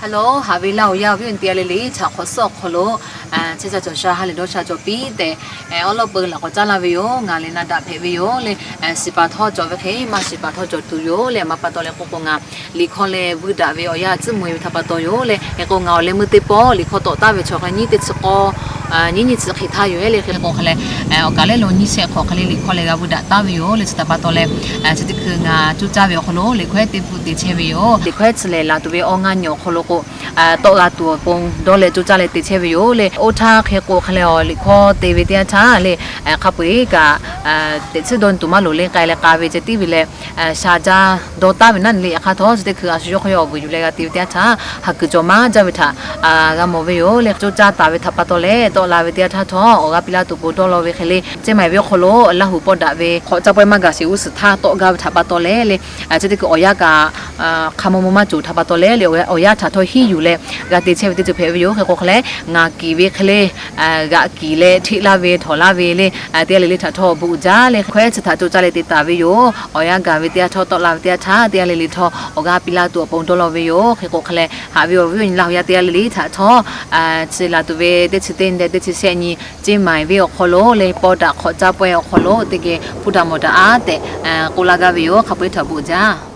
Hello, haꞈ ve laˇ oˬ yaˇ awˬ viˉ awˬ nyi teˇ g'aˇ le le, htaꞈ hk'awꞈ suhˉ awˬ hk'aw lo chi ca cawˬ sha ha lehˬ dawˇ sha cawˬ piˇ tehꞈ, awˉ lawˉ peu laꞈ k'awꞈ caˉ laˇ ve yoˬ. Ngaˬ lehˬ na daꞈ hpehꞈ ve yoˬ le. Shiˍ paˍ htawˇ cawˬ ve hk'e maˇ shiˍ paˍ htawˇ cawˬ tuˬ yoˬ le. A ma pa taw leh k'oˆ k'o, ngaˬ liꞈ hkawˇ leh vuiˇ daꞈ ve awˬ yanˇ tcuhˉ mvuh e ve htaꞈ pa taw yoˬ le. Hk'e k'o, ngaˬ awˬ leh meuˇ teˇ pawˆ liꞈ hkawˇ tawꞈ taˍ ve chaw hk'e nyiˇ teˇ chi k'awˇ, nyiˇ nyi chi hk'e htaˇ yoˬ le. Hk'e k'o hk'e leh, awˬ kaˬ lehˬ lo nyiˇ shehˆ hk'awꞈ hk'e le liꞈ hkawˇ leh g'a vuiˇ daꞈ taˍ ve yoˬ le. Chi htaꞈ pa taw leh, chi teˇ hkui ngaˬ coˇ caˇ ve awˬ hk'aw lo liꞈ hkawˇ teˇ hpu te chehˇ ve yoˬ. Liꞈ hkawˇ chi lehˬ laˬ tuˬ ve awˬ ngaˇ nyi awˬ hk'aw lo k'o, tawˆ g'a tuˬ awˬ pon dawˇ leh coˇ caˇ leh te chehˇ ve yoˬ le. Oˇ htaˇ hk'e k'o hk'e leh awˬ liꞈ hkawˇ te ve teˇ yanˇ htaˇ le, hk'a peu eˬ kaꞈ teꞈ chiˉ dawˇ tuˬ maˇ loˍ le, k'ai leh k'a ve ceh tiˉ ve leh, sha jaˇ dawˇ taˍ ve naˉ ne le. Yaꞈ hk'aˇ htawˇ chi teˇ hkui a shu yawˇ hk'aw yawˇ awˬ vuiˬ yuˬ leh g'a te ve teˇ yanˇ htaˇ, ha kuiˬ cawˬ maˇ jaˇ ve htaꞈ g'a mawˬ ve yoˬ le. Coˇ caˇ taˍ ve htaꞈ pa taw leh tawˆ la ve teˇ yanˇ htaˇ htawˇ, awˬ g'aˇ piˇ laˇ tuˬ awˬ pon dawˇ law ve hk'e le, Ceˇ maiˍ venˇ awˬ hk'aw lo Laˇ huˍ pawˆ daꞈ ve hk'awꞈ caˇ pawehˇ maˇ gaˬ sheˍ g'uˇ suhˍ htaˇ tawˆ gaˇ ve htaꞈ pa taw leh le, chi teˇ hkui awˬ yanˇ kaꞈ hk'a maw maw maˇ cawˬ htaꞈ pa taw leh le, awˬ yanˇ htaꞈ htawˇ hiˉ yuˬ leh g'a te chehˇ ve teˇ ceuˬ hpehꞈ ve yoˬ. Hk'e k'o hk'e leh, ngaˬ kiˍ ve hk'e le, g'aꞈ kiˍ leh hteˆ laˇ ve htawnˍ laˇ ve le, teˇ g'aˇ le le htaꞈ htawˇ awˬ bon uiˍ jaˇ le. Hkawehˉ chi htaꞈ coˇ caˇ leh te taˍ ve yoˬ. Awˬ yanˇ gaˬ ve teˇ yanˇ htawˇ tawˆ la ve teˇ yanˇ htaˇ, teˇ g'aˇ le le htawˇ awˬ g'aˇ piˇ laˇ tuˬ awˬ pon dawˇ law ve yoˬ. Hk'e k'o hk'e leh, haꞈ ve awˬ viˉ awˬ nyi laˇ huˍ yaˇ teˇ g'aˇ le le htaꞈ htawˇ, chi laˬ tuˬ ve teˇ chi teˇ nyi teˇ chi shehˆ nyi Ceˇ maiˍ venˇ awˬ hk'aw lo le, pawˆ daꞈ hk'awꞈ caˇ pawehˇ awˬ hk'aw lo teˇ geh hpuˇ daꞈ mawˬ daꞈ a tehꞈ k'oˆ laˇ gaˇ ve yoˬ. Hk'a peu eˬ htaꞈ bon jaˇ.